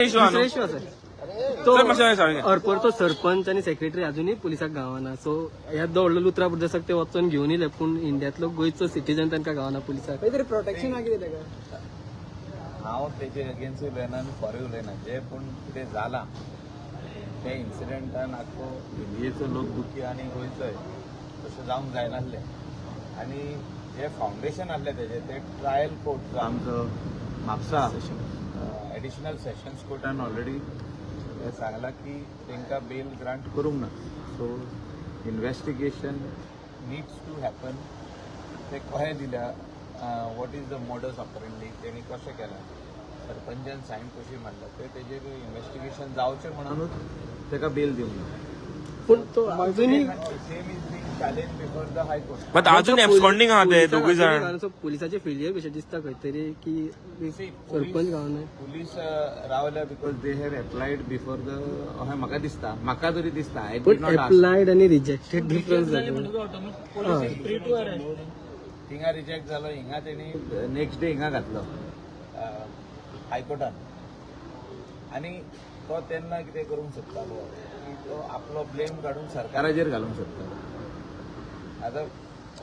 Issue आहा दुसरो न्हू. इशू आसा तो. सर, मातशें सांग. अर्परचो सरपंच आनी सेक्रेटरी अजुनूय पुलिसाक गावना. सो ह्या जो व्हडलो लुत्रा ब्रदर्साक ते वचोन घेवन येयले, पूण इंडियांतलो गोंयचो सिटीजन तांकां गावना पुलिसाक. काहीतरी प्रोटेक्शन आहा कितें ताका? हांव तेजे अगेन्स्ट उलयना आनी फॉर उलयना. जे पूण कितें जालां त्या इन्सिडंटान आख्खो इंडियेचो लोक दुखी आनी गोंयचोय. तशें जावंक जायनासलें आनी जे फावंडेशन आहलें तेजें तें ट्रायल कोर्ट आमचो म्हापसा एडिशनल सेशन्स कोर्टान ऑलरेडी सांगलां की तांकां बेल ग्रांट करूंक ना. So investigation needs to happen. ते कशें दिल्या, what is the modus operandi, तेणी कशें केलां, सरपंचान सायन कशी मारल्या, ते तेजेर इन्वेस्टिगेशन जावचें म्हणूनच ताका बेल दिवंक ना. पूण तो अजुनूय Same is being challenge before the High Court. But अजून एबस्कॉन्डिंग आहा ते दोगूय जाण. पुलिसाचे फेलियर कशें दिसता खंय तरी की सरपंच गावना. पुलीस रावल्या because they have applied before the, अशें म्हाका दिसता, म्हाका तरी दिसता. I पूण did not ask. Applied आनी रिजेक्टेड डिफरन्स जाता. थिंगा रिजेक्ट जालो, हिंगा तेणी नेक्स्ट डे हिंगा घातलो हायकोर्टान आनी तो तेन्ना कितें करूंक सोदतालो की तो आपलो ब्लेम काडून सरकाराचेर घालूंक सोदतालो. आतां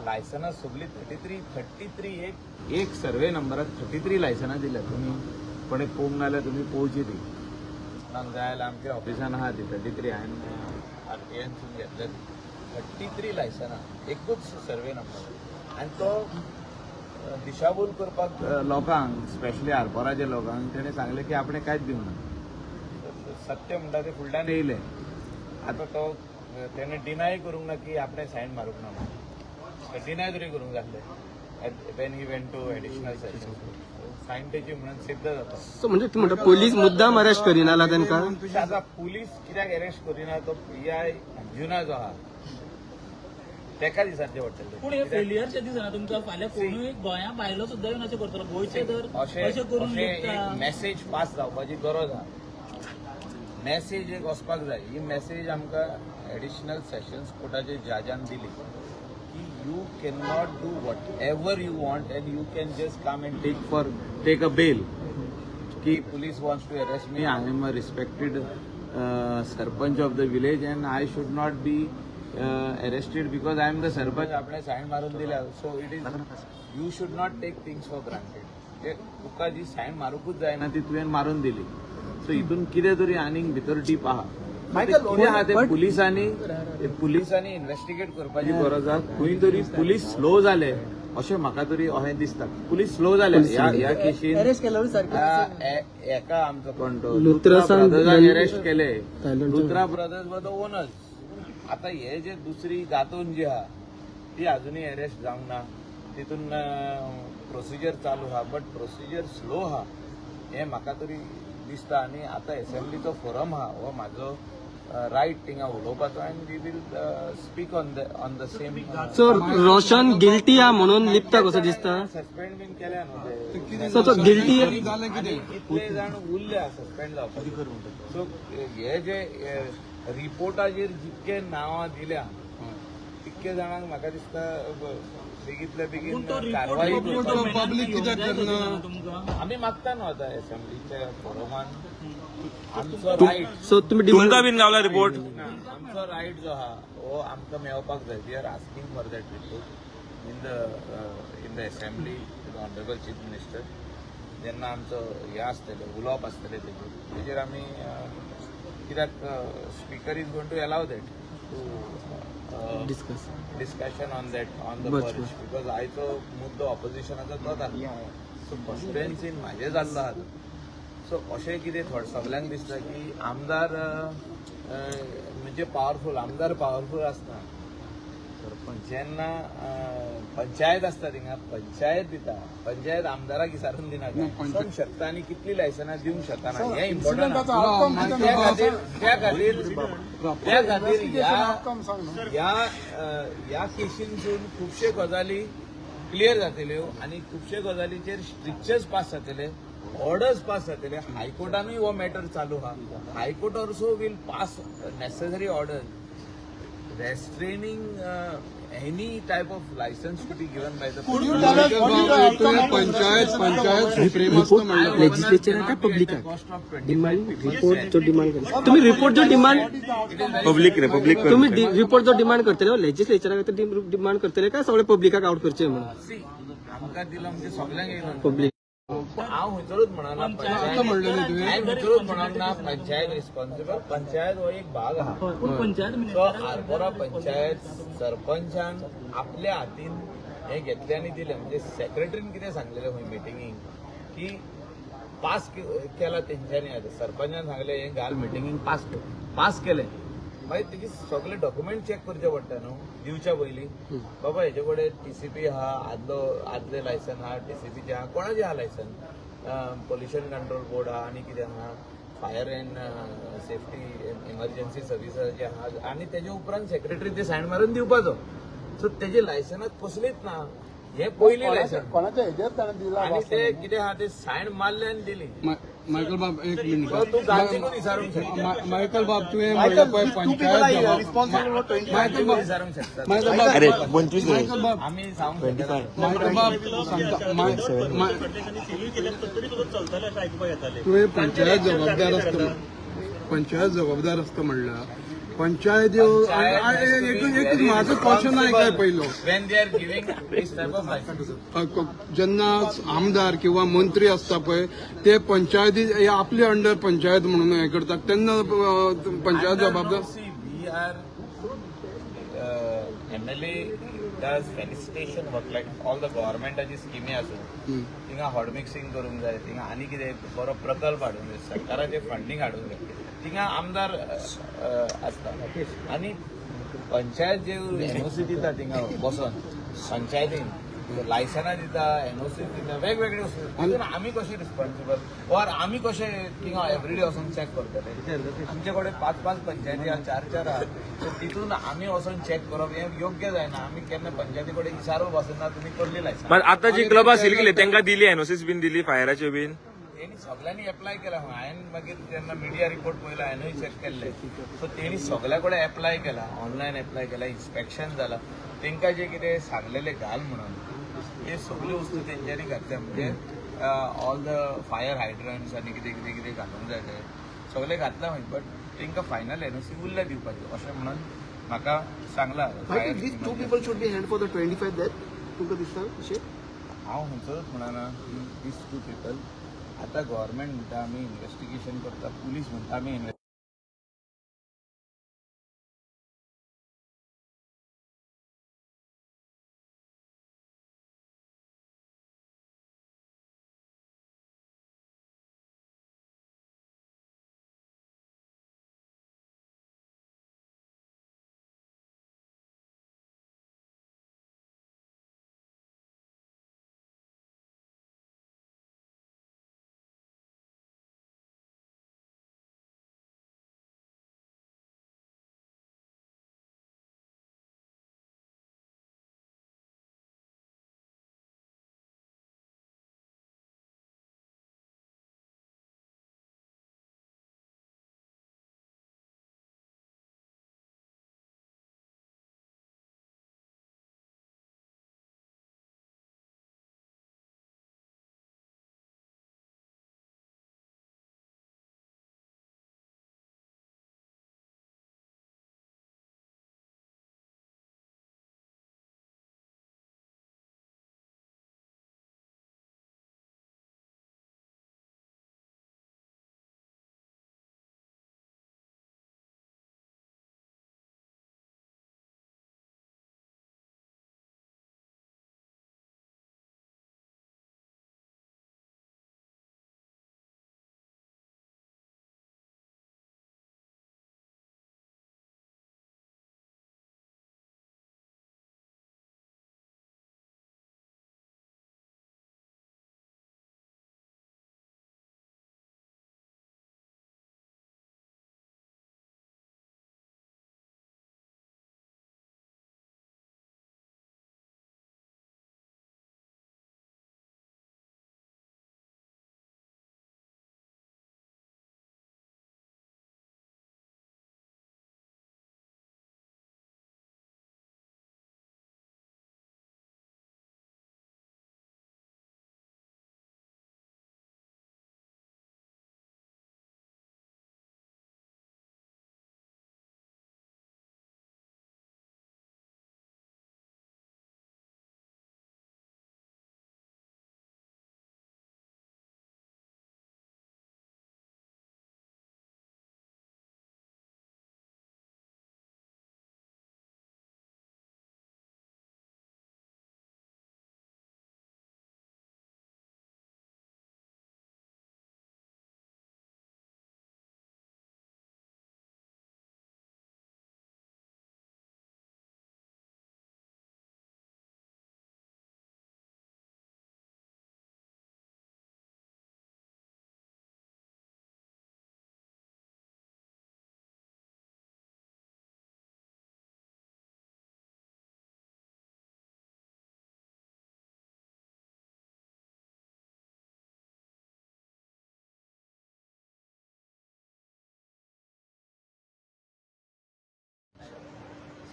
लायसनां सगलीं 33 33, एक एक सर्वे नंबराक 33 लायसनां दिल्या. तुमी कोणे पळोवंक ना जाल्यार तुमी पळोवची ती. कोणाक जाय जाल्यार आमच्या ऑफिसान आहा ती 33. हांवें आरटीआयनसून घेतल्या ती 33 लायसनां एकूच सर्वे नंबर. आनी तो दिशाभूल करपाक लोकांक, स्पेशली आरपोराच्या लोकांक तेणें सांगलें की आपणें कांयच दिवंक ना. सत्य म्हणटा तें फुडल्यान येयलें. आतां तो तेणें डिनाय करूंक ना की आपणें सायन मारूंक ना म्हणून. डिनाय तरी करूंक जाल्लें when he went to additional session. Sign तेची म्हणून सिद्ध जाता. सो म्हणजे तूं म्हणटा पोलीस मुद्दाम अरेस्ट करिना तांकां? आतां पुलीस कित्याक अरेस्ट करिना, तो पीआय अंजुना जो आहा तेका दिसाचें पडटलें. पूण हे फेलियरचे दिसना तुमकां? फाल्यां कोणूय गोंया भायलो सुद्दां येवन अशें करतलो, गोंयचे तर अशें अशें करून अशें विकता. एक मॅसेज पास जावपाची गरज आहा. मॅसेज एक वचपाक जाय. ही मॅसेज आमकां एडिशनल सेशन्स कोर्टाचे जजान दिली की you can not do what ever you want and you can just come and take a bail की police wants to arrest me, I am a respected sarpanch of the village and I should not be arrested because I am the sarpanch. आपणे sign मारून दिल्या. So it is, you should not take things for granted. तुका जी sign मारूंकूच जायना ती तुवें मारून दिली. सो हितून कितें तरी आनीक भितर डीप आहा. कितें आहा ते पुलिसांनी इन्व्हेस्टिगेट करपाची गरज आहा. खंय तरी पुलीस स्लो जाले अशें म्हाका तरी अशें दिसता. पुलीस स्लो जाले ह्या ह्या केशीन. अरेस्ट केल्यावर सारकें. एका आमचो कोण तो लुत्रा अरेस्ट केले. थायलंडचो. Luthra brothers were the owners. आता हे जे दुसरी गातून जी आहा ती अजुनूय अरेस्ट जावंक ना. तितून प्रोसिजर चालू आहा, बट प्रोसिजर स्लो आहा हें म्हाका तरी दिसता. आनी आतां एसेंब्लीचो फोरम आहा, हो म्हाजो रायट थिंगा उलोवपाचो and we will speak on the same. So Roshan guilty आहा म्हणून लिपता कसो दिसता. सस्पेंड बीन केल्या न्हू ते. सो तो गिल्टी. आनी कितले जाण उरल्या सस्पेंड जावपाचे. सो हे जे रिपोर्टाचेर जितके नांवां दिल्या तितके जाणांक म्हाका दिसता बेगीतल्या बेगीन पूण तो कारवाई रिपोर्ट करपाक. पब्लीक कित्याक करना तुमकां? आमी मागता न्हू आतां असेंब्लीच्या फोरमान आमचो रायट. सो तुम्ही तुमकां बीन गावला रिपोर्ट? आमचो रायट जो आहा हो आमकां मेळपाक जाय. We are asking for that report in the assembly. Honourable Chief Minister, जेन्ना आमचो हें आसतलें, उलोवप आसतलें तेजेर आमी कित्याक speaker is going to allow that to discuss. Discussion on that, on the बरं. पर्ज, because आयचो मुद्दो ऑपोजिशनाचो तोच आसलो. सो कॉन्स्टिट्युएन्सीन म्हाजें जाल्लो आहा. सो अशें कितें थोडे सगल्यांक दिसता की आमदार म्हणजे पावरफूल, आमदार पावरफूल आसना. जेन्ना पंचायत आसता थिंगा, पंचायत दिता, पंचायत आमदाराक विचारून दिना. करूंक शकता आनी कितली लायसनां दिवंक शकना हें इम्पॉर्टंट. त्या खातीर ह्या ह्या ह्या केशीनसून खुबशे गजाली क्लियर जातल्यो आनी खुबशे गजालीचेर स्ट्रिक्चर्स पास जातले, ऑर्डर्स पास जातले. हायकोर्टानूय हो मॅटर चालू आहा. High Court also will pass necessary orders. restraining any type of licence to be given by the panchayat panchayat supreme आसता म्हणलं. लेजिस्लेचराक काय पब्लिकाक डिमांड रिपोर्ट जो डिमांड करता तुम्ही, रिपोर्ट जो डिमांड पब्लीक रे, पब्लीक. तुम्ही रिपोर्ट जो डिमांड करतले, लेजिस्लेचराक डिमांड करतले काय सगळे पब्लिकाक आउट करचे म्हणून? आमकां दिलो म्हणजे सगल्यांक येयलो. पब्लिक. हांव खंयसरूच म्हणना. आतां म्हणलें न्ही तुवें. हांवें खंयसरूच म्हणना पंचायत रिस्पॉन्सिबल. पंचायत हो एक भाग आहा. पूण पंचायत सो आरपोरा पंचायत सरपंचान आपल्या हातीन हें घेतलें आनी दिलें. म्हणजे सेक्रेटरीन कितें सांगलेलें खंय मिटिंगेक की पास केला तेंच्यांनी. आतां सरपंचान सांगलें हें घाल मिटिंगेक, पास कर. पास केलें, मागीर तेजी सगळे डॉक्युमेंट चॅक करचे पडटा न्हू दिवच्या पयलीं. बाबा हेजे कडेन टीसीपी आहा, आदलो आदलें लायसन आहा, टीसीपीचें आहा, कोणाचें आहा लायसन, पोल्युशन कंट्रोल बोर्ड आहा आनी कितें आहा, फायर अँड सेफ्टी इमर्जन्सी सर्विसाचे आहा. आनी तेजे उपरांत सेक्रेटरी ते सायन मारून दिवपाचो. सो तेजे लायसनाक कसलीच ना, हे पयलीं लायसन. कोणाच्या हेजेर ताणें दिला? आनी ते कितें आहा ते सायन मारले आनी दिली. मायकल बाब, एक मिनिट. सो तूं गांधीकूच विचारूंक शकता. मायकल बाब, तुवें म्हणलें पळय पंचायत जबाब, मायकल बाब, विचारूंक शकता. मायकल बाब. अरे, 25 रे. मायकल बाब. आमी सांगूंक शकता. मायकल बाब सांगता, तुवें पंचायत जबाबदार आसता, पंचायत जबाबदार आसता म्हणल्यार पंचायत एकूच म्हाजो क्वेश्चन आयकाय पयलो. When they are giving this type of license. जेन्ना आमदार किंवा मंत्री आसता पळय, ते पंचायती हे आपले अंडर पंचायत म्हणून हे करतात, तेन्ना पंचायत जबाबदार. See, we are MLA does felicitation work like all the गव्हर्मेंटाची स्किमी आसूं, थिंगा हॉट मिक्सिंग करूंक जाय, थिंगा आनी कितें बरो प्रकल्प हाडूंक जाय, सरकाराचें फंडींग हाडूंक जाय, थिंगा आमदार आसता. आनी पंचायत जे एनओसी दिता, थिंगा बसोन पंचायतीन लायसनां दिता, एनओसी दिता, वेगवेगळे वस्तू. तितून आमी कशे रिस्पॉन्सिबल ऑर आमी कशे थिंगा एवरीडे वचोन चॅक करतले? आमचे कडेन पांच पांच पंचायती आहा, चार चार आहा. सो तितून आमी वचोन चॅक करप हें योग्य जायना. आमी केन्ना पंचायती कडेन विचारूंक वचना तुमी कसली लायसनां. मात आतां जी क्लबां सील केली तांकां दिली एनओसीस बीन दिली फायराच्यो बीन? तेणी सगळ्यांनी एप्लाय केला. हांवें मागीर जेन्ना मिडिया रिपोर्ट पळयलो, हांवेंय चॅक केल्ले. सो तेणी सगल्या कडेन एप्लाय केला, ऑनलायन एप्लाय केला, इन्स्पेक्शन जाला. तांकां जें कितें सांगलेलें घाल म्हणून, हे सगल्यो वस्तू तेंच्यांनी घातल्या. म्हणजे ऑल the fire हायड्रंट्स आनी कितें कितें कितें घालूंक जाय ते सगळें घातलां खंय, बट तांकां फायनल एनओसी उरल्या दिवपाची अशें म्हणून म्हाका सांगलां. These two people should be held for the 25 death, तुमकां दिसता अशें? हांव खंयसरूच म्हणना these two people. आतां गव्हर्मेंट म्हणटा आमी इन्वेस्टिगेशन करता, पुलीस म्हणटा आमी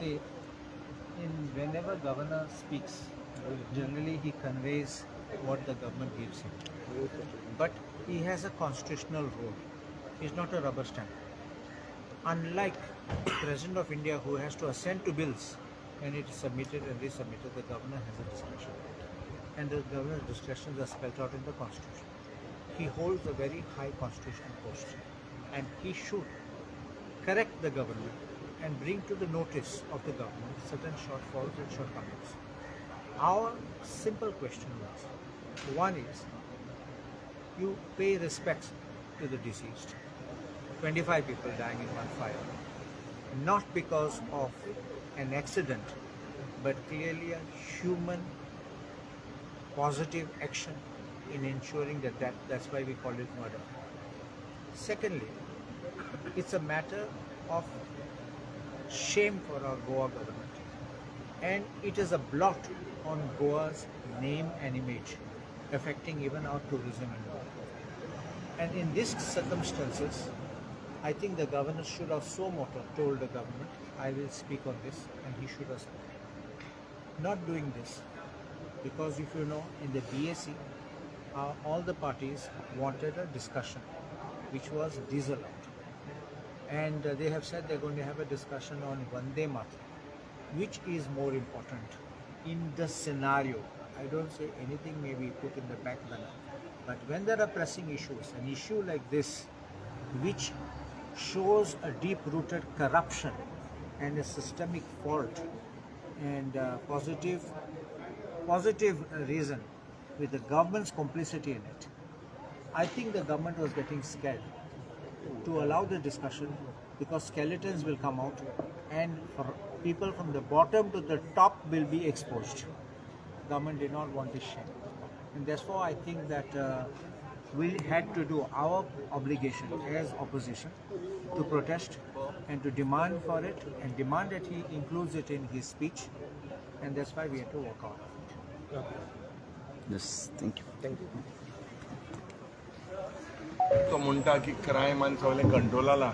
See, in whenever governor speaks, generally he conveys what the government gives him. But he has a constitutional role. He's not a rubber stamp. Unlike President of India, who has to assent to bills when it is submitted and resubmitted, the governor has a discretion. And the governor's discretions are spelled out in the constitution. He holds a very high constitutional post, and he should correct the government and bring to the notice of the government certain shortfalls and shortcomings. Our simple question was, one is, you pay respects to the deceased, 25 people dying in one fire, not because of an accident, but clearly a human positive action in ensuring that that's why we call it murder. Secondly, it's a matter of shame for our Goa government. And it is a blot on Goa's name and image, affecting even our tourism and all. And in these circumstances, I think the governor should have so moto told the government, "I will speak on this," and he should have spoken. Not doing this, because if you know, in the BAC, all the parties wanted a discussion, which was disallowed. And they have said they're going to have a discussion on Vande Mataram, which is more important in the scenario. I don't say anything may be put in the back burner, but when there are pressing issues, an issue like this, which shows a deep-rooted corruption and a systemic fault and positive reason with the government's complicity in it. I think the government was getting scared to allow the discussion because skeletons will come out and for people from the bottom to the top will be exposed. Government did not want this shame. And therefore, I think that we had to do our obligation as opposition to protest and to demand for it and demand that he includes it in his speech. And that's why we had to walk out of it. Yes, thank you. तो म्हणटा की crime आनी सगळें कंट्रोलाला.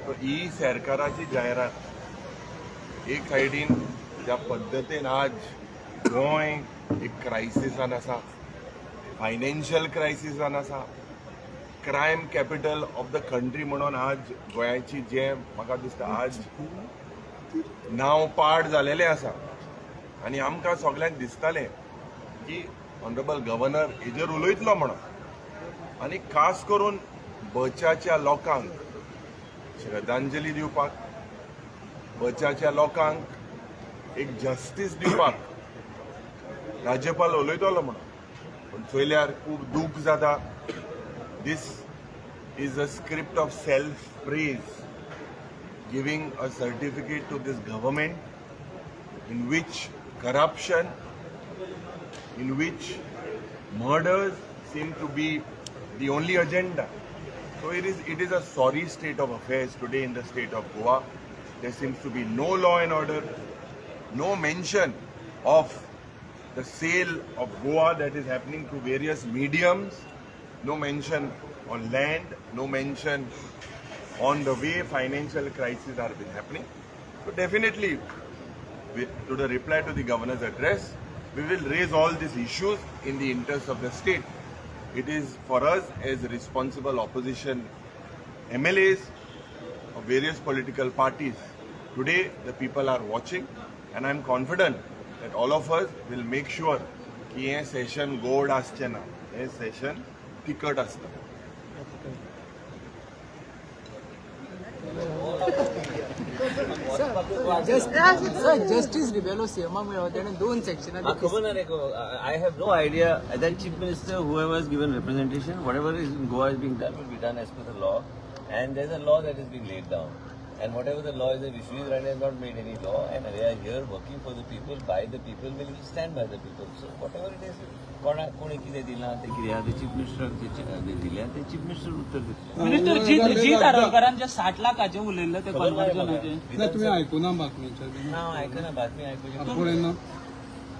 So ही सरकाराची जायरात. एक सायडीन ज्या पद्दतीन आज गोंय एक क्रायसिसान आसा, फायनान्शियल क्रायसिसान आसा, crime capital of the country म्हणून आज गोंयाची जें म्हाका दिसता आज नांव पाड जालेलें आसा. आनी आमकां सगल्यांक दिसतालें की ऑनरेबल गव्हर्नर हेजेर उलयतलो म्हणून आनी खास करून बचाच्या लोकांक श्रद्धांजली दिवपाक, बचाच्या लोकांक एक जस्टीस दिवपाक राज्यपाल उलयतलो म्हणून. पूण चोयल्यार खूब दूख जाता. This is a script of self praise, giving a certificate to this government in which corruption, in which murders seem to be the only agenda. So it is a sorry state of affairs today in the state of Goa. There seems to be no law and order, no mention of the sale of Goa that is happening through various mediums, no mention on land, no mention on the way financial crises are been happening. So definitely, to the reply to the governor's address, we will raise all these issues in the interest of the state. It is for us as responsible opposition MLAs of various political parties. Today, the people are watching, and I am confident that all of us will make sure की हें सेशन गोड आसचें ना, हें सेशन तिखट आसता. Sir, justice Rebelo सीएमा मेळ्ळो, तेणे दोन सेक्शनां खबर ना रे. I have no idea. That chief minister, whoever has given representation, whatever is in Goa is being done will be done as per the law, and there's a law that is being laid down. And whatever the law is, the Vishwajit Rane has not made any law, and they are here working for the people, by the people, will stand by the people. So whatever it is, कोणा कोणी कितें दिलां तें कितें आहा तें chief मिनिस्टराक दिलें तें चीफ मिनिस्टर उत्तर दितले. मिनिस्टर, जीत आरोलकारान जे 60 लाखाचे उलयल्ले ते खबर ना रे म्हाका. कन्वर्जनाचे. नाही, तुम्ही ऐकूना बातमीच्या? ना, हांव आयकना बातमी आयकुची. पळयना.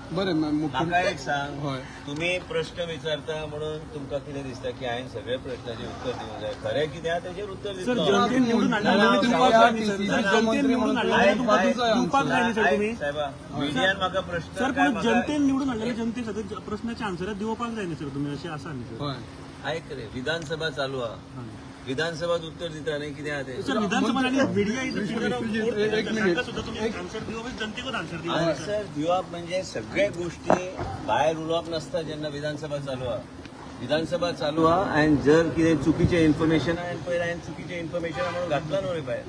बरें मुख्य म्हाका एक सांग, हय. तुम्ही प्रश्न विचारता म्हणून तुमकां कितें दिसता की हांवें सगळे प्रश्नाचे उत्तर दिवंक जाय. खरें कितें आहा तेजेर उत्तर दितलो. मंत्री म्हणून दिवपाकूच जाय answer. साहेबा, मिडियान म्हाका प्रश्न सर, काय पण म्हाका- जनतेन निवडून हाडलेले जनते सगळे प्रश्नाचे आन्सर दिवपाक जाय न्ही सर तुम्ही, अशें आसा न्ही सर? हय. ऐक रे, विधानसभा चालू आहा, विधानसभात उत्तर दिता न्ही, कितें आहा तें? सर, विधानसभा आणि मीडिया एक मिनिट. सुद्धा तुम्ही आन्सर दिवप, जनतेकूच आन्सर दिवप. आन्सर दिवप म्हणजे सगळे गोष्टी भायर उलोवप नासता जेन्ना विधानसभा चालू आहा. विधानसभा चालू आहा आनी जर कितें चुकीचें इन्फॉर्मेशन आहा, आनी पयर हांवें चुकीचें इन्फॉर्मेशन आहा म्हणून घातलां न्हू रे भायर.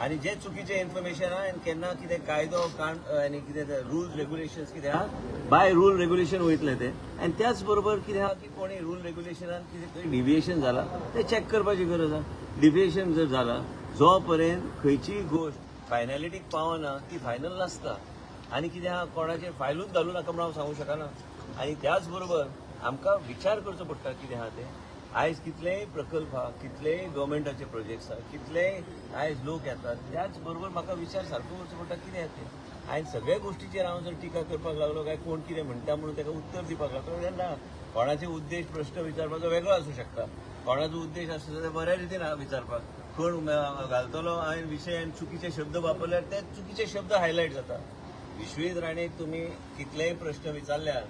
आनी जें चुकीचें इन्फॉर्मेशन आहा आनी केन्ना कितें कायदो काण आनी कितें रूल्स रेग्युलेशन्स कितें आहा, बाय रूल रेग्युलेशन वयतलें तें. आनी त्याच बरोबर कितें आहा की कोणी रूल रेग्युलेशनान कितें तरी डिविएशन जालां तें चॅक करपाची गरज आहा. डिविएशन जर जालां, जो पर्यंत खंयचीय गोश्ट फायनॅलिटीक पावना ती फायनल नासता. आनी कितें आहा, कोणाचेर फायलूच घालूं नाका म्हणून हांव सांगूंक शकना. आनी त्याच बरोबर आमकां विचार करचो पडटा कितें आहा तें. आयज कितलेय प्रकल्प आहा, कितलेय गव्हर्मेंटाचे प्रोजेक्ट्स आहा, कितलेय आयज लोक येतात, त्याच बरोबर म्हाका विचार सारको करचो पडटा कितें आहा तें. आनी सगळ्या गोश्टीचेर हांव जर टिका करपाक लागलो काय कोण कितें म्हणटा म्हणून ताका उत्तर दिवपाक लागलो जाल्यार ना. कोणाचे उद्देश प्रश्न विचारपाचो वेगळो आसूं शकता, कोणाचो उद्देश आसता जाल्यार बऱ्या रितीन विचारपाक. कोण घालतलो आनी विशय आनी चुकीचे शब्द वापरल्यार ते चुकीचे शब्द हायलायट जाता. विश्वजीत राणेक तुमी कितलेय प्रश्न विचारल्यार,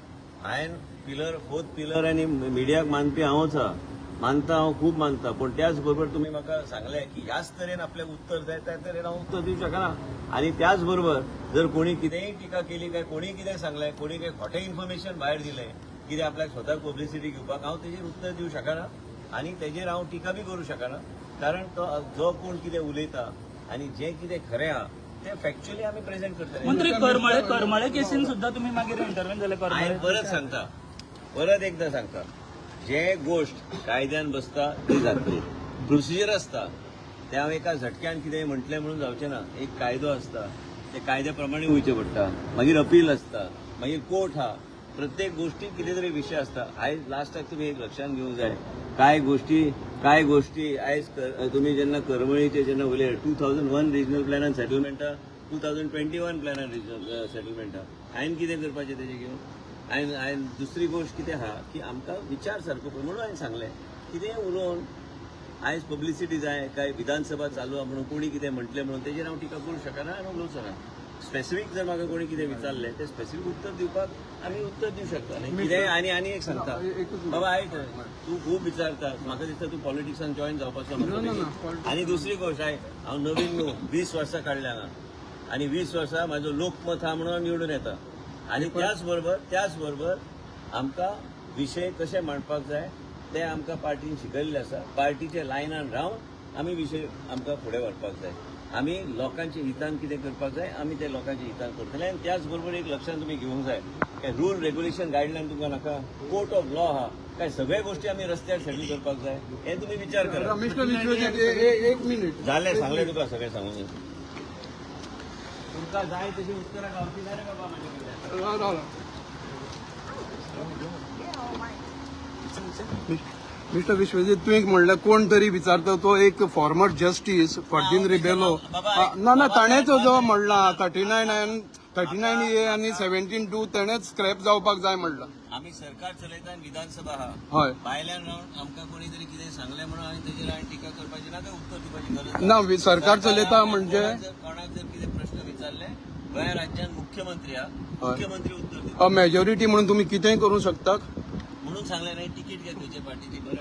हांवें पिलर, फोर्थ पिलर आनी मिडियाक मानपी हांवूच आहा, मानता हांव, खूब मानता. पूण त्याच बरोबर तुमी म्हाका सांगलें की ह्याच तरेन आपल्याक उत्तर जाय, त्या तरेन हांव उत्तर दिवंक शकना. आनी त्याच बरोबर जर कोणी कितेंय टिका केली काय कोणी कितें सांगलें, कोणी काय खोटें इन्फॉर्मेशन भायर दिलें कितें आपल्याक स्वताक पब्लिसिटी घेवपाक, हांव तेजेर उत्तर दिवंक शकना आनी तेजेर हांव टिका बी करूं शकना. कारण तो जो कोण कितें उलयता आनी जें कितें खरें आहा तें फॅक्च्युअली आमी प्रेझेंट करतले. मंत्री, करमळे करमळे केसीन सुद्धा तुम्ही मागीर इंटरव्हेन जाले करमळे. हांवें परत सांगता, परत एकदा सांगता, जे गोश्ट कायद्यान बसता ती जातली. प्रोसिजर आसता, ते हांव एका झटक्यान कितेंय म्हटलें म्हणून जावचें ना. एक कायदो आसता, ते कायद्या प्रमाणे वयचें पडटा. मागीर अपील आसता, मागीर कोर्ट आहा. प्रत्येक गोष्टी कितें तरी विशय आसता. आयज लास्टाक तुमी एक लक्षांत घेवंक जाय, काय गोश्टी आयज तुमी जेन्ना करमळीचे जेन्ना उलयले, 2001 रिजनल प्लॅनान सेटलमेंटा, 2021 प्लॅनान रिजनल सेटलमेंटा, हांवें कितें करपाचें तेजें घेवन? हांवें दुसरी गोश्ट कितें आहा की आमकां विचार सारको पळय म्हणून हांवें सांगलें, कितेंय उलोवन आयज पब्लिसिटी जाय काय विधानसभा चालू आहा म्हणून कोणी कितें म्हटलें म्हणून तेजेर हांव टिका करूंक शकना आनी उलोवचो ना. स्पेसिफीक जर म्हाका कोणी कितें विचारलें तें स्पेसिफीक उत्तर दिवपाक आमी उत्तर दिवं शकता. आनी कितेंय आनी आनी एक सांगता बाबा, आयक, तूं खूब विचारता, म्हाका दिसता तूं पॉलिटिक्सान जॉयन जावपाचो म्हाका. आनी दुसरी गोश्ट, आयक, हांव नवीन न्हू, 20 वर्सां काडल्या हांगा आनी 20 वर्सां म्हाजो लोकमत आहा म्हणून हांव निवडून येता. आनी त्याच बरोबर आमकां विशय कशे मांडपाक जाय ते आमकां पार्टीन शिकयल्ले आसा. पार्टीच्या लायनान रावन आमी विशय आमकां फुडें व्हरपाक जाय. आमी लोकांच्या हितान कितें करपाक जाय, आमी ते लोकांच्या हितान करतले. आनी त्याच बरोबर एक लक्षांत तुमी घेवंक जाय, काय रूल रेग्युलेशन गायडलायन तुमकां नाका? कोर्ट ऑफ लॉ आहा, काय सगळे गोष्टी आमी रस्त्यार सेटल करपाक जाय? हे तुमी विचार करा. मिस्टर विश्वजीत, एक मिनिट. जालें, सांगलें तुका सगळें सांगून. तुमकां जाय तशी उत्तरां गावची ना रे बाबा म्हाजे कडल्यान. राव, राव, राव. मिस्टर विश्वजीत, तुवें म्हणलें कोण तरी विचारता, तो एक फॉर्मर जस्टीस फर्दीन रिबेलो. ना ना, ताणेंच जो म्हणला 39 39A आनी 17(2) ताणेंच स्क्रॅप जावपाक जाय म्हणलां. आमी सरकार चलयता आनी विधानसभा आहा. हय. भायल्यान रावन आमकां कोणी तरी कितें सांगलें म्हणून हांवें तेजेर हांवें टिका करपाची ना काय उत्तर दिवपाची गरज. ना, सरकार चलयता म्हणजे कोणाक जर कितें प्रश्न विचारले, गोंया राज्यान मुख्यमंत्री आहा, मुख्यमंत्री उत्तर दिता. मेजॉरिटी म्हणून तुमी कितेंय करूं शकता. म्हणून सांगलें न्ही, तिकीट घे खंयच्या पार्टीची बरें.